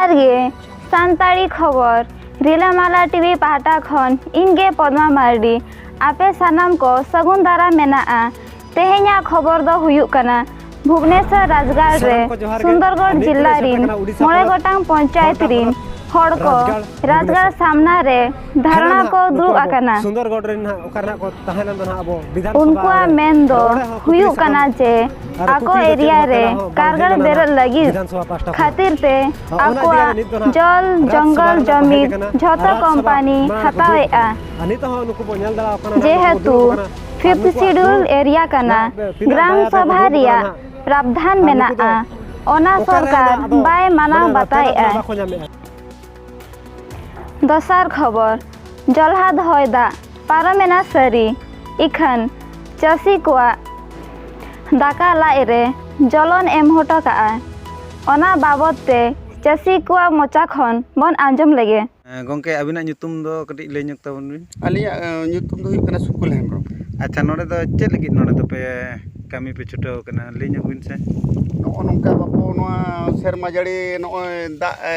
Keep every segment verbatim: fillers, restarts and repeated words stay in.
ᱡᱚᱦᱟᱨ ᱜᱮ, ᱥᱟᱱᱛᱟᱲᱤ ᱠᱷᱚᱵᱚᱨ, ᱨᱤᱞᱟᱹᱢᱟᱞᱟ ᱴᱤᱵᱷᱤ ᱯᱟᱦᱴᱟ ᱠᱷᱚᱱ ᱤᱧ ᱜᱮ ᱯᱚᱫᱢᱟ ᱢᱟᱨᱰᱤ᱾ ᱟᱯᱮ ᱥᱟᱱᱟᱢ ᱠᱚ ᱥᱟᱹᱜᱩᱱ ᱫᱟᱨᱟᱢ ᱢᱮᱱᱟᱜᱼᱟ᱾ ᱛᱮᱦᱮᱧᱟᱜ ᱠᱷᱚᱵᱚᱨ ᱫᱚ ᱦᱩᱭᱩᱜ ᱠᱟᱱᱟ, ᱵᱷᱩᱵᱽᱱᱮᱥᱚᱨ ᱨᱟᱡᱽᱜᱟᱲ ᱨᱮ ᱥᱟᱱᱟᱢ ᱠᱚ ᱡᱚᱦᱟᱨ ᱜᱮ᱾ ᱥᱩᱱᱫᱚᱨᱜᱚᱲ ᱟᱨ ᱱᱤᱛ ᱡᱤᱞᱟ ᱫᱚ ᱥᱮᱴᱮᱨ ᱨᱤᱱ ᱠᱟᱱᱟ ᱩᱰᱤᱥᱟ ᱢᱚᱬᱮ ᱯᱚᱱᱚᱛ ᱜᱚᱴᱟᱝ ᱯᱚᱧᱪᱟᱭᱮᱛ ᱠᱷᱚᱲᱠᱟ ᱨᱤᱱ ᱵᱞᱚᱠ ᱦᱚᱲ ᱠᱚ ᱨᱟᱡᱽᱜᱟᱲ ᱨᱟᱡᱽᱜᱟᱲ ᱵᱷᱩᱵᱽᱱᱮᱥᱚᱨ᱾ ᱥᱟᱢᱱᱟ ᱨᱮ ᱫᱷᱟᱨᱱᱟ ᱦᱮᱱᱟᱱ ᱠᱚ ᱱᱩᱠᱩ ᱫᱩᱲᱩᱵ ᱟᱠᱟᱱᱟ᱾ ᱥᱩᱱᱫᱚᱨᱜᱚᱲ ᱨᱮᱱ ᱱᱟᱦᱟᱜ ᱚᱠᱟ ᱨᱮᱱᱟᱜ ᱠᱚ ᱛᱟᱦᱮᱸ ᱞᱮᱱ ᱫᱚ ᱱᱟᱦᱟᱜ ᱟᱵᱚ ᱵᱤᱫᱷᱟᱱ ᱥᱚᱵᱷᱟ ᱩᱱᱠᱩᱣᱟᱜ ᱨᱮ᱾ ᱢᱮᱱ ᱫᱚ ᱟᱨ ᱚᱸᱰᱮ ᱦᱚᱸ ᱠᱩᱠᱞᱤ ᱦᱩᱭᱩᱜ ᱥᱟᱠᱟᱢ ᱠᱟᱱᱟ ᱡᱮ ᱟᱨ ᱟᱠᱚ ᱠᱩᱠᱞᱤ ᱫᱚ ᱪᱮᱫ ᱮᱨᱤᱭᱟ ᱦᱚᱸ ᱨᱮ ᱠᱟᱱᱟ, ᱦᱚᱸ ᱵᱟᱝ ᱠᱟᱨᱜᱟᱲ ᱦᱮᱡ ᱞᱮᱱᱟ ᱵᱮᱨᱮᱫ ᱞᱟᱹᱜᱤᱫ ᱵᱤᱫᱷᱟᱱ ᱥᱚᱵᱷᱟ ᱯᱟᱦᱴᱟ ᱠᱷᱚᱱ᱾ ᱠᱷᱟᱹᱛᱤᱨ ᱛᱮ ᱟᱨ ᱚᱱᱟ ᱟᱠᱚᱣᱟᱜ ᱤᱫᱤ ᱠᱟᱛᱮ ᱱᱤᱛ ᱫᱚ ᱱᱟᱦᱟᱜ ᱡᱚᱞ ᱨᱟᱡᱽ ᱥᱚᱵᱷᱟ ᱡᱚᱝᱜᱚᱞ ᱨᱮᱱᱟᱜ ᱠᱚ ᱡᱚᱢᱤ ᱦᱮᱡ ᱟᱠᱟᱱᱟ᱾ ᱡᱷᱚᱛᱚ ᱨᱟᱡᱽ ᱥᱚᱵᱷᱟ ᱠᱚᱢᱯᱟᱱᱤ ᱢᱟᱲᱟᱝ ᱨᱮᱠᱚ ᱫᱩᱲᱩᱵ ᱦᱟᱛᱟᱣᱮᱫᱼᱟ᱾ ᱟᱠᱟᱱᱟ᱾ ᱟᱨ ᱱᱤᱛᱚᱜ ᱦᱚᱸ ᱱᱩᱠᱩ ᱵᱚᱱ ᱧᱮᱞ ᱫᱟᱲᱮᱭᱟᱠᱚ ᱠᱟᱱᱟ, ᱱᱩᱠᱩ ᱡᱮᱦᱮᱛᱩ ᱫᱩᱲᱩᱵ ᱟᱠᱟᱱᱟ᱾ ᱟᱨ ᱯᱷᱤᱯᱛᱷ ᱱᱩᱠᱩᱣᱟᱜ ᱥᱤᱰᱩᱞ ᱫᱩᱲᱩᱵ ᱮᱨᱤᱭᱟ ᱠᱟᱱᱟ, ᱱᱟᱦᱟᱜ ᱛᱤᱱᱟᱹᱜ ᱜᱨᱟᱢ ᱫᱟᱭᱟ ᱛᱮᱠᱚ ᱥᱚᱵᱷᱟ ᱫᱩᱲᱩᱵ ᱟᱠᱟᱱᱟ ᱨᱮᱭᱟᱜ ᱱᱟᱦᱟᱜ᱾ ᱯᱨᱟᱵᱫᱷᱟᱱ ᱟᱨ ᱱᱩᱠᱩ ᱫᱚ ᱢᱮᱱᱟᱜᱼᱟ, ᱚᱱᱟ ᱚᱠᱟ ᱨᱮ ᱥᱚᱨᱠᱟᱨ ᱱᱟᱦᱟᱜ ᱟᱫᱚ ᱵᱟᱭ ᱢᱟᱱᱟᱣ ᱢᱟᱱᱮ ᱨᱟᱯᱮ ᱨᱟᱯᱮ ᱵᱟᱛᱟᱣᱮᱫᱼᱟ᱾ ᱵᱟᱠᱚ ᱧᱟᱢᱮᱫᱼᱟ᱾ ᱫᱚᱥᱟᱨ ᱠᱷᱚᱵᱚᱨ, ᱡᱚᱞᱦᱟ ᱫᱚᱦᱚᱭ ᱫᱟᱜ ᱯᱟᱨᱚᱢᱮᱱᱟ ᱥᱟᱹᱨᱤ, ᱤᱠᱷᱟᱹᱱ ᱪᱟᱹᱥᱤ ᱠᱚᱣᱟᱜ ᱫᱟᱠᱟ ᱞᱟᱡ ᱨᱮ ᱡᱚᱞᱚᱱ ᱮᱢ ᱦᱚᱴᱚ ᱠᱟᱜᱼᱟ᱾ ᱚᱱᱟ ᱵᱟᱵᱚᱫ ᱛᱮ ᱪᱟᱹᱥᱤ ᱠᱚᱣᱟᱜ ᱢᱚᱪᱟ ᱠᱷᱚᱱ ᱵᱚᱱ ᱟᱸᱡᱚᱢ ᱞᱮᱜᱮ᱾ ᱦᱮᱸ, ᱜᱚᱢᱠᱮ, ᱟᱹᱵᱤᱱᱟᱜ ᱧᱩᱛᱩᱢ ᱫᱚ ᱠᱟᱹᱴᱤᱡ ᱞᱟᱹᱭ ᱧᱚᱜ ᱛᱟᱵᱚᱱ ᱵᱤᱱ᱾ ᱟᱹᱞᱤᱧᱟᱜ, ᱮ, ᱧᱩᱛᱩᱢ ᱫᱚ ᱦᱩᱭᱩᱜ ᱠᱟᱱᱟ ᱥᱩᱠᱩᱞ ᱦᱮᱢᱵᱨᱚᱢ᱾ ᱟᱪᱪᱷᱟ, ᱱᱚᱰᱮ ᱫᱚ ᱪᱮᱫ ᱞᱟᱹᱜᱤᱫ ᱱᱚᱰᱮ ᱫᱚᱯᱮ ᱠᱟᱹᱢᱤ ᱯᱮ ᱪᱷᱩᱴᱟᱹᱣ ᱠᱟᱱᱟ? ᱞᱟᱹᱭ ᱧᱚᱜ ᱵᱤᱱ ᱥᱮ᱾ ᱱᱚᱜᱼᱚ ᱱᱚᱝᱠᱟ ᱵᱟᱹᱵᱩ, ᱱᱚᱣᱟ ᱥᱮᱨᱢᱟ ᱡᱟᱹᱲᱤ ᱱᱚᱜᱼᱚᱭ ᱫᱟᱜ ᱮ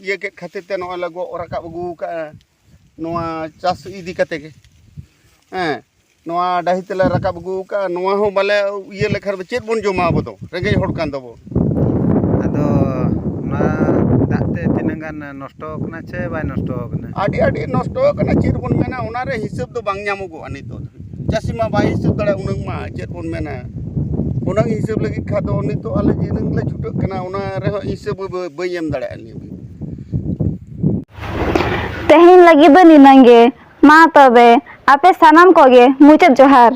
ᱤᱭᱟᱹ ᱠᱮᱫ ᱠᱷᱟᱹᱛᱤᱨ ᱛᱮ ᱱᱚᱜᱼᱚᱭ ᱞᱮ ᱜᱚᱜ ᱨᱟᱠᱟᱵ ᱟᱹᱜᱩ ᱠᱟᱜᱼᱟ ᱱᱚᱣᱟ ᱪᱟᱥ ᱤᱫᱤ ᱠᱟᱛᱮ ᱜᱮ᱾ ᱦᱮᱸ, ᱱᱚᱣᱟ ᱰᱟᱹᱦᱤ ᱛᱮᱞᱮ ᱨᱟᱠᱟᱵ ᱟᱹᱜᱩ ᱠᱟᱜᱼᱟ, ᱱᱚᱣᱟ ᱦᱚᱸ ᱵᱟᱞᱮ ᱤᱭᱟᱹ ᱞᱮᱠᱷᱟᱱ ᱪᱮᱫ ᱵᱚᱱ ᱡᱚᱢᱟ ᱟᱵᱚ ᱫᱚ? ᱨᱮᱸᱜᱮᱡ ᱦᱚᱲ ᱠᱟᱱ ᱫᱚᱵᱚ᱾ ᱟᱫᱚ ᱚᱱᱟ ᱫᱟᱜ ᱛᱮ ᱛᱤᱱᱟᱹᱜ ᱜᱟᱱ ᱱᱚᱥᱴᱚ ᱟᱠᱟᱱᱟ ᱥᱮ ᱵᱟᱭ ᱱᱚᱥᱴᱚ ᱟᱠᱟᱱᱟ? ᱟᱹᱰᱤ, ᱟᱹᱰᱤ ᱱᱚᱥᱴᱚ ᱟᱠᱟᱱᱟ, ᱪᱮᱫ ᱵᱚᱱ ᱢᱮᱱᱟ, ᱚᱱᱟ ᱨᱮ ᱦᱤᱥᱟᱹᱵ ᱫᱚ ᱵᱟᱝ ᱧᱟᱢᱚᱜᱚᱜᱼᱟ ᱱᱤᱛᱚᱜ ᱫᱚ᱾ ᱪᱟᱹᱥᱤ ᱢᱟ ᱵᱟᱭ ᱦᱤᱥᱟᱹᱵ ᱫᱟᱲᱮᱭᱟᱜᱼᱟ ᱩᱱᱟᱹᱜ ᱢᱟ, ᱪᱮᱫ ᱵᱚᱱ ᱢᱮᱱᱟ, ᱩᱱᱟᱹᱜ ᱦᱤᱥᱟᱹᱵ ᱞᱟᱹᱜᱤᱫ ᱠᱷᱟᱱ ᱫᱚ ᱱᱤᱛᱚᱜ ᱟᱞᱮ ᱡᱮ ᱤᱱᱟᱹᱝ ᱞᱮ ᱪᱷᱩᱴᱟᱹᱜ ᱠᱟᱱᱟ, ᱚᱱᱟ ᱨᱮᱦᱚᱸ ᱦᱤᱥᱟᱹᱵ ᱵᱟᱹ-, ᱵᱟᱹᱧ ᱮᱢ ᱫᱟᱲᱮᱭᱟᱜᱼᱟ ᱱᱤᱭᱟᱹ᱾ ᱛᱮᱦᱮᱧ ᱞᱟᱹᱜᱤᱫ ᱫᱚ ᱱᱤᱱᱟᱹᱝ ᱜᱮ᱾ ᱢᱟ ᱛᱚᱵᱮ, ᱟᱯᱮ ᱥᱟᱱᱟᱢ ᱠᱚᱜᱮ ᱢᱩᱪᱟᱹᱫ ᱡᱚᱦᱟᱨ᱾